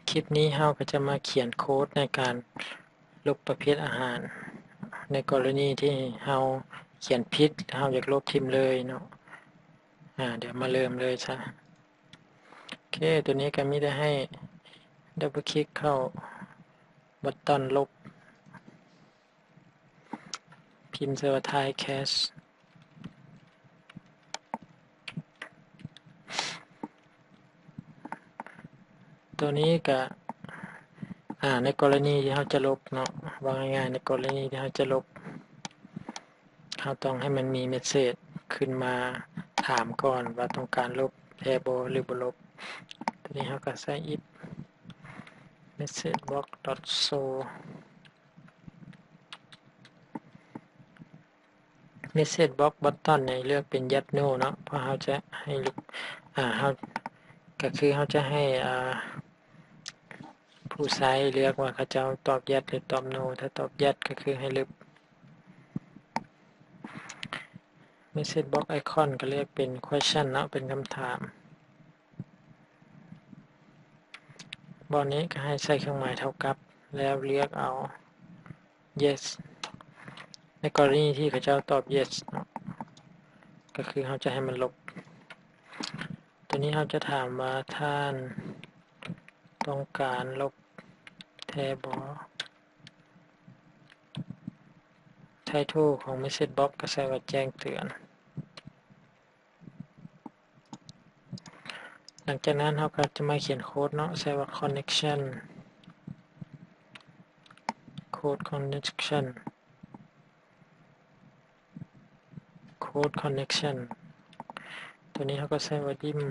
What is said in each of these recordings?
ຄລິບນີ້ເຮົາກໍຈະມາຂຽນໂຄດໃນການລົບປະເພດອາຫານ ໃນກໍລະນີທີ່ເຮົາຂຽນຜິດ ເຮົາຢາກລົບຖິ້ມເລີຍເນາະ. ອາ ດຽວມາເລີ່ມເລີຍຊະ. ໂອເຄ ຕົວນີ້ກໍມີແຕ່ໃຫ້ດັບເບິນຄລິກເຂົ້າບັດຕອນລົບ. ພິມໃສ່ວ່າ Thai Catch. ຕົວນີ້ກະ ອາ ໃນກໍລະນີທີ່ເຮົາຈະລົບເນາະ, ເວົ້າງ່າຍໆ ໃນກໍລະນີທີ່ເຮົາຈະລົບ ເຮົາຕ້ອງໃຫ້ມັນມີເມສເສດຂຶ້ນມາຖາມກ່ອນວ່າຕ້ອງການລົບແທ້ບໍ່ ຫຼື ບໍ່ລົບ. ຕົວນີ້ເຮົາກໍໃສ່ if message box dot show message box button ນີ້ເລືອກເປັນ yes no ເນາະ ເພາະເຮົາຈະໃຫ້ລູກ ອາ ເຮົາ ກໍຄືເຮົາຈະໃຫ້ ອາ ຜູ້ໃຊ້ເລືອກວ່າເຂົາເຈົ້າຕອບ yes ຫຼື ຕອບ no. ຖ້າຕອບ yes ກໍຄືໃຫ້ລຶບ. message box icon ກໍເລືອກເປັນ question ເນາະ ເປັນຄຳຖາມ. ບ່ອນນີ້ກໍໃຫ້ໃສ່ເຄື່ອງໝາຍເທົ່າກັບ ແລ້ວເລືອກເອົາ yes. ໃນກໍລະນີທີ່ເຂົາເຈົ້າຕອບ yes ເນາະ ກໍຄືເຮົາຈະໃຫ້ມັນລົບ. ຕົວນີ້ເຮົາຈະຖາມວ່າ ທ່ານຕ້ອງການລົບແທ້ບໍ່? title ຂອງ message box ກໍໃສ່ວ່າແຈ້ງເຕືອນ. ຫຼັງຈາກນັ້ນເຮົາກໍຈະມາຂຽນໂຄດເນາະ, ໃສ່ວ່າ connection code connection code connection. ຕົວນີ້ເຮົາກໍໃສ່ວ່າ dim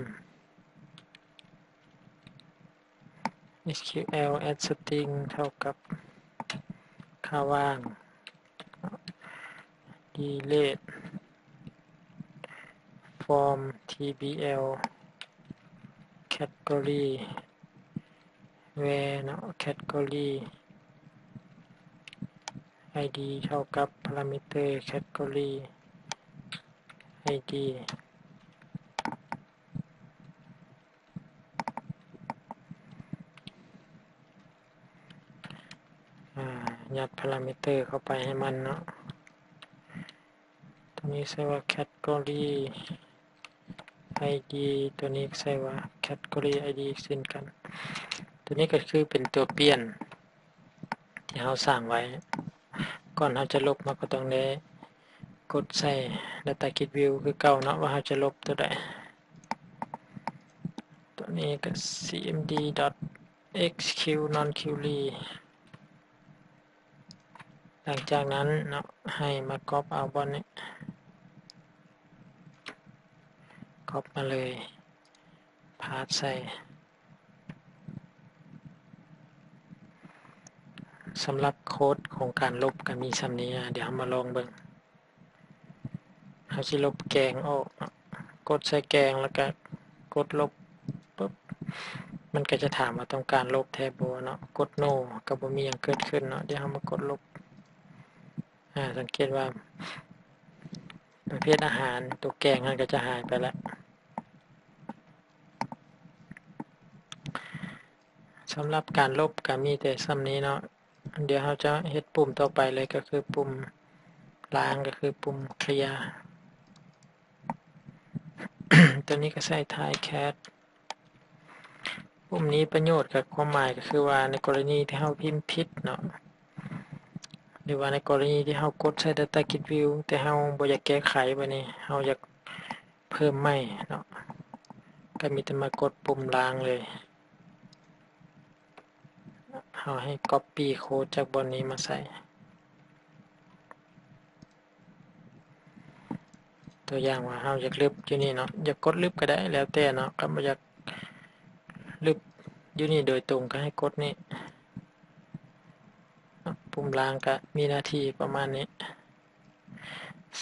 SQL add string ເທົ່າກັບຄ່າວ່າງ delete from tbl category where ເນາະ category id ເທົ່າກັບ parameter category id. ອາ ຍັດພາຣາມິເຕີເຂົ້າໄປໃຫ້ມັນເນາະ. ຕົວນີ້ໃສ່ວ່າ category id ຕົວນີ້ໃສ່ວ່າ category id ເຊັ່ນກັນ. ຕົວນີ້ກໍຄືເປັນຕົວປ່ຽນ ທີ່ເຮົາສ້າງໄວ້. ກ່ອນເຮົາຈະລົບ ເຮົາກໍຕ້ອງໄດ້ກົດໃສ່ Data Grid View ຄືເກົ່າເນາະ ວ່າເຮົາຈະລົບຕົວໃດ. ຕົວນີ້ກໍ cmd.xq non query. ຫຼັງຈາກນັ້ນເນາະ ໃຫ້ມາກັອບເອົາບ່ອນນີ້ ກັອບມາເລີຍ ພາດໃສ່. ສຳລັບໂຄດຂອງການລົບກໍມີສ່ຳນີ້ນະ. ດຽວເຮົາມາລອງເບິ່ງ ເຮົາຊິລົບແກງອອກເນາະ. ກົດໃສ່ແກງ ແລ້ວກໍກົດລົບປຶບ ມັນກໍຈະຖາມວ່າຕ້ອງການລົບແທ້ບໍ່ເນາະ. ກົດ no ກໍບໍ່ມີຫຍັງເກີດຂຶ້ນເນາະ. ດຽວເຮົາມາກົດລົບ. ອາ ສັງເກດວ່າປະເພດອາຫານ ຕົວແກງຫັ້ນກໍຈະຫາຍໄປແລ້ວ. ສຳລັບການລົບກໍມີແຕ່ສ່ຳນີ້ເນາະ. ດຽວເຮົາຈະເຮັດປຸ່ມຕໍ່ໄປເລີຍ ກໍຄືປຸ່ມລ້າງ ກໍຄືປຸ່ມເຄລຍ. ຕົວນີ້ກໍໃສ່ Thai Catch. ປຸ່ມນີ້ປະໂຫຍດກັບຄວາມໝາຍກໍຄືວ່າ ໃນກໍລະນີທີ່ເຮົາພິມຜິດເນາະ ຫຼືວ່າໃນກໍລະນີທີ່ເຮົາກົດໃສ່ Data Grid View ແຕ່ເຮົາບໍ່ຢາກແກ້ໄຂ ບາດນີ້ເຮົາຢາກເພີ່ມໃໝ່ເນາະ ກໍມີແຕ່ມາກົດປຸ່ມລ້າງເລີຍ. ເຮົາໃຫ້ copy code ຈາກບ່ອນນີ້ມາໃສ່. ຕົວຢ່າງວ່າເຮົາຢາກລຶບຢູ່ນີ້ເນາະ ຢາກກົດລຶບກໍໄດ້ ແລ້ວແຕ່ເນາະ. ຄັນບໍ່ຢາກລຶບຢູ່ນີ້ໂດຍຕົງ ກໍໃຫ້ກົດນີ້. ປຸ່ມລ້າງກໍມີໜ້າທີ່ປະມານນີ້.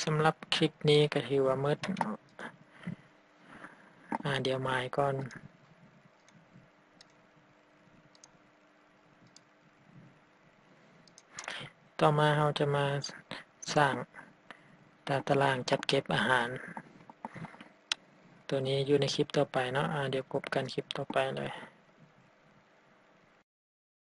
ສຳລັບຄລິບນີ້ກໍຖືວ່າໝົດເນາະ. ອາ ດຽວໝາຍກ່ອນ. ຕໍ່ມາເຮົາຈະມາສ້າງຕາຕະລາງຈັດເກັບອາຫານ ຕົວນີ້ຢູ່ໃນຄລິບຕໍ່ໄປເນາະ. ອາ ດຽວພົບກັນຄລິບຕໍ່ໄປເລີຍ.